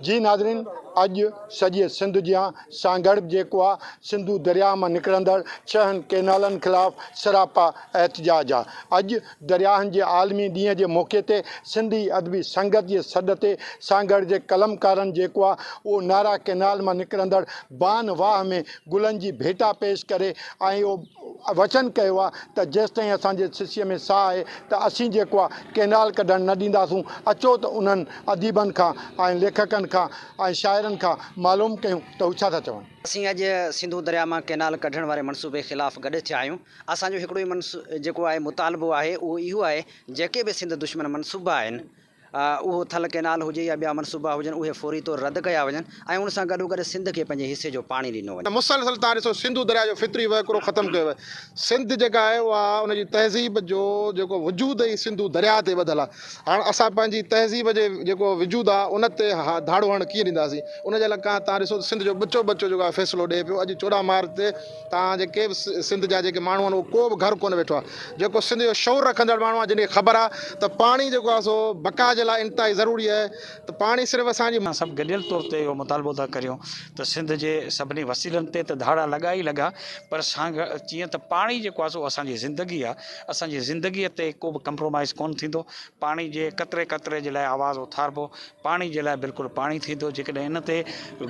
جي ناظرين اڄ سڄي سنڌ جيان سانگهڙ به جيڪو آ سنڌو درياهه مان نڪرندڙ ڇهن ڪينالن خلاف سراپا احتجاج آ. اڄ درياهن جي عالمي ڏينهن جي موقعي تي سنڌي ادبي سنگت جي سڏ تي سانگهڙ جي قلمڪارن جيڪو آ اهو نارا ڪينال مان نڪرندڙ بان واهه ۾ گلن جي ڀيٽا پيش ڪري ۽ اهو وچن ڪيو آ ته جيستائين اسان جي سسيء ۾ ساهه آهي ته اسين جيڪو آ ڪينال ڪڍڻ نه ڏينداسون. اچو ته انهن اديبن کان ۽ ليکڪن کان ۽ شاعرن کان معلوم ڪيون ته هو ڇا ٿا چون. اسين اڄ سنڌو درياء مان ڪينال ڪڍڻ واري منصوبي خلاف گڏ ٿيا آهيون. اسان جو هڪڙو ئي جيڪو آهي مطالبو آهي اهو اهو آهي جيڪي به سنڌ دشمن منصوبا آهن اهو ٿل ڪئنال هجي يا ٻيا منصوبا هجن اهي فوري طور رد ڪيا وڃن ۽ ان سان گڏوگڏ سنڌ کي پنهنجي حصي جو پاڻي ڏنو وڃي. مسلسل تان ڏسو سنڌو درياء جو فطري وهڪرو ختم ڪيو ويو. سنڌ جيڪا آهي اها ان جي تهذيب جو جيڪو وجود ئي سنڌو درياء تي ٻڌل آهي. هاڻ اسان پنهنجي تهذيب جي جيڪو وجود آهي ان تي ڌاڙو هڻڻ ڪيئن ڏينداسين. ان جي لاء تان ڏسو ته سنڌ جو ٻچو ٻچو جيڪو آهي فيصلو ڏئي پيو. اڄ 14 مارچ تي تان جيڪي به سنڌ جا جيڪي ماڻهو آهن اهو ڪو به گهر ڪونه ويٺو آهي. جيڪو سنڌ جو شعور رکندڙ ماڻهو آهي جن کي خبر آهي ته پاڻي جيڪو آهي سو بقا جي لاء انتهائي ضروري آهي ته پاڻي صرف اسان جي. اسان سڀ گڏيل طور تي اهو مطالبو ٿا ڪريون ته سنڌ جي سڀني وسيلن تي ته ڌاڙا لڳا ئي لڳا پر سانگهڙ جيئن ته پاڻي جيڪو آهي سو اسان جي زندگي آهي اسان جي زندگي تي ڪو به ڪمپرومائيز ڪونه ٿيندو پاڻي جي قطري قطري جي لاء آواز اٿاربو پاڻي جي لاء بلڪل پاڻي ٿيندو جيڪڏهن ان تي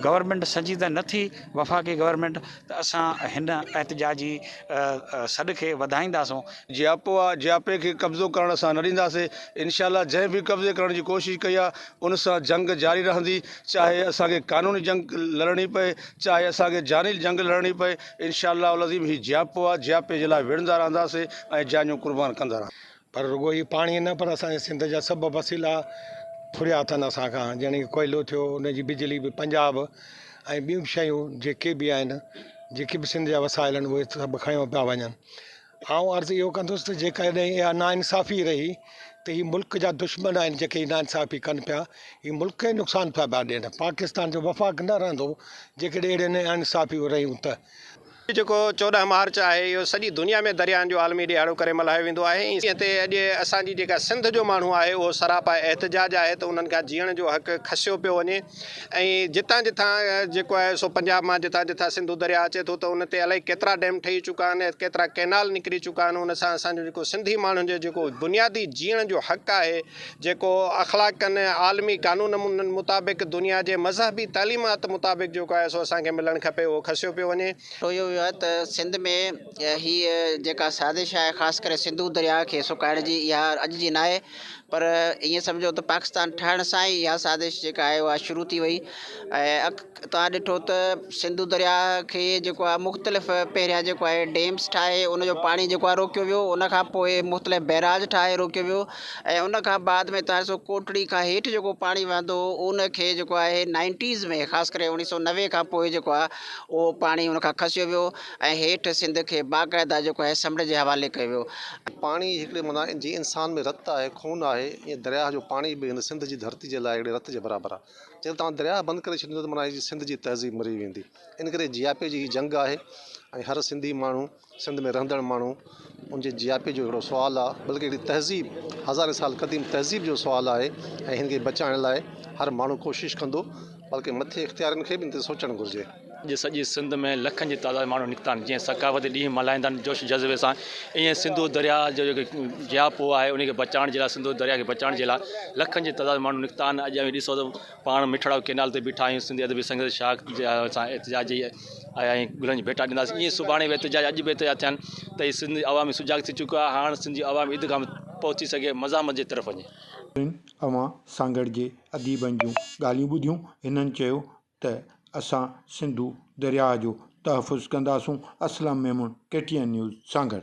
گورنمينٽ سنجيده نه ٿي وفاقي گورنمينٽ ته اسان هن احتجاجي سڏ کي وڌائينداسون. جياپو آ جياپي کي قبضو ڪرڻ اسان نه ڏينداسي انشاء الله جنهن به قبضي ڪرڻ جي ڪوشش ڪئي آ ان سان جنگ جاري رهندي چاهي اسان کي قانوني جنگ لڙڻي پئي چاهي اسان کي جاني جنگ لڙڻي پئي انشاء الله العظيم هي جياپو آ جياپي جي لاء وڙهندا رهنداسي ۽ جانيون قربان ڪندا رهنداسي. پر رڳو هي پاڻي نه پر اسان جي سنڌ جا سڀ وسيلا ڦريا اٿن اسان کان يعني ڪوئلو ٿيو ان جي بجلي به پنجاب ۽ ٻيون به شيون جيڪي به آهن جيڪي به سنڌ جا وسائل آهن اهي سڀ کنيو پيا وڃن آئون عرض اهو ڪندس ته جيڪڏهن اها ناانصافي رهي ته هي ملڪ جا دشمن آهن جيڪي هي ناانصافي ڪن پيا هي ملڪ کي نقصان پيا پيا ڏين پاڪستان جو وفاق نه رهندو جيڪڏهن اهڙي ناانصافيون رهيون ته. جيڪو 14 مارچ آهي اهو سڄي دنيا ۾ درياهن جو عالمي ڏهاڙو ڪري ملهايو ويندو آهي ۽ تي اڄ اسان جي جيڪا سنڌ جو ماڻهو آهي اهو سراپا احتجاج آهي ته انهن کان جيئڻ جو حق کسيو پيو وڃي ۽ جتان جتان جيڪو آهي سو پنجاب مان جتان جتان سنڌو درياء اچي ٿو ته ان تي الائي ڪيترا ڊيم ٺهي چڪا آهن ڪيترا ڪئنال نڪري چڪا آهن ان سان اسان جو جيڪو سنڌي ماڻهن جو جيڪو بنيادي جيئڻ جو حق آهي جيڪو اخلاقن عالمي قانون مطابق دنيا جي مذهبي تعليمات مطابق جيڪو آهي سو اسان کي ملڻ کپي اهو کسيو پيو وڃي. چيو ويو آهي ته سنڌ ۾ هيء جيڪا سازش آهي خاص ڪري سنڌو درياهه کي سڪائڻ جي اها اڄ جي ناهي پر ائين سمجهو ته پاڪستان ٺهڻ سان ئي اها سازش جيڪا آهي اها شروع ٿي وئي ۽ توهان ڏٺو ته سنڌو درياهه کي جيڪو آهي مختلف پهريان جيڪو آهي ڊيمس ٺاهي ان جو پاڻي جيڪو آهي روڪيو ويو ان کان پوء مختلف بئراج ٺاهي روڪيو ويو ۽ ان کان بعد ۾ توهان ڏسو ڪوٽڙي کان هيٺ جيڪو پاڻي وهندو هو ان کي جيڪو آهي نائنٽيز ۾ خاص ڪري 1990 کان پوء جيڪو آهي اهو پاڻي ان کان کسيو ويو ۽ هيٺ سنڌ کي باقاعده جيڪو آهي سمنڊ جي حوالي ڪيو ويو. پاڻي هڪڙي معنيٰ جيئن انسان ۾ رت آهي خون آهي ائين درياهه جو پاڻي به هن سنڌ جي ڌرتي جي لاء هڪڙي رت جي برابر آهي. جيڪڏهن توهان درياهه بند ڪري ڇڏيندو ته معنيٰ هي سنڌ جي تهذيب مري ويندي. ان ڪري جياپي جي هي جنگ آهي ۽ هر سنڌي ماڻهو سنڌ ۾ رهندڙ ماڻهو ان جي جياپي جو هڪڙو سوال آهي بلڪه هڪڙي تهذيب هزارين سال قديم تهذيب جو سوال آهي ۽ هن کي بچائڻ لاء هر ماڻهو ڪوشش ڪندو بلڪه مٿي اختيارين کي به ان تي سوچڻ گهرجي. اڄ سڄي سنڌ ۾ لکن جي تعداد ۾ ماڻهو نڪتا آهن جيئن ثقافتي ڏينهن ملهائيندا آهن جوش جذبي سان ائين سنڌو درياء جو جيڪو جياپو آهي ان کي بچائڻ جي لاء سنڌو درياء کي بچائڻ جي لاء لکن جي تعداد ۾ ماڻهو نڪتا آهن اڄ اوهين ڏسو ته پاڻ مٺڙائو ڪينال تي بيٺا آهيون سنڌي ادبي سنگت شاخ سان احتجاجي آيا آهيون گلن جي ڀيٽا ڏينداسين ائين سڀاڻي به احتجاج اڄ به احتجاج ٿيا آهن ته هي سنڌ عوامي سجاڳ ٿي چڪو آهي هاڻ سنڌ جي عوام عيد گاهه ۾ پهچي سگهي مزاحمت جي طرف وڃي. اوهان سانگهڙ جي اديبن جون ڳالهيون ٻڌيون، هنن چيو ته اسان سنڌو درياهه جو تحفظ ڪنداسون، Aslam Memon, K T N news, Sanghar.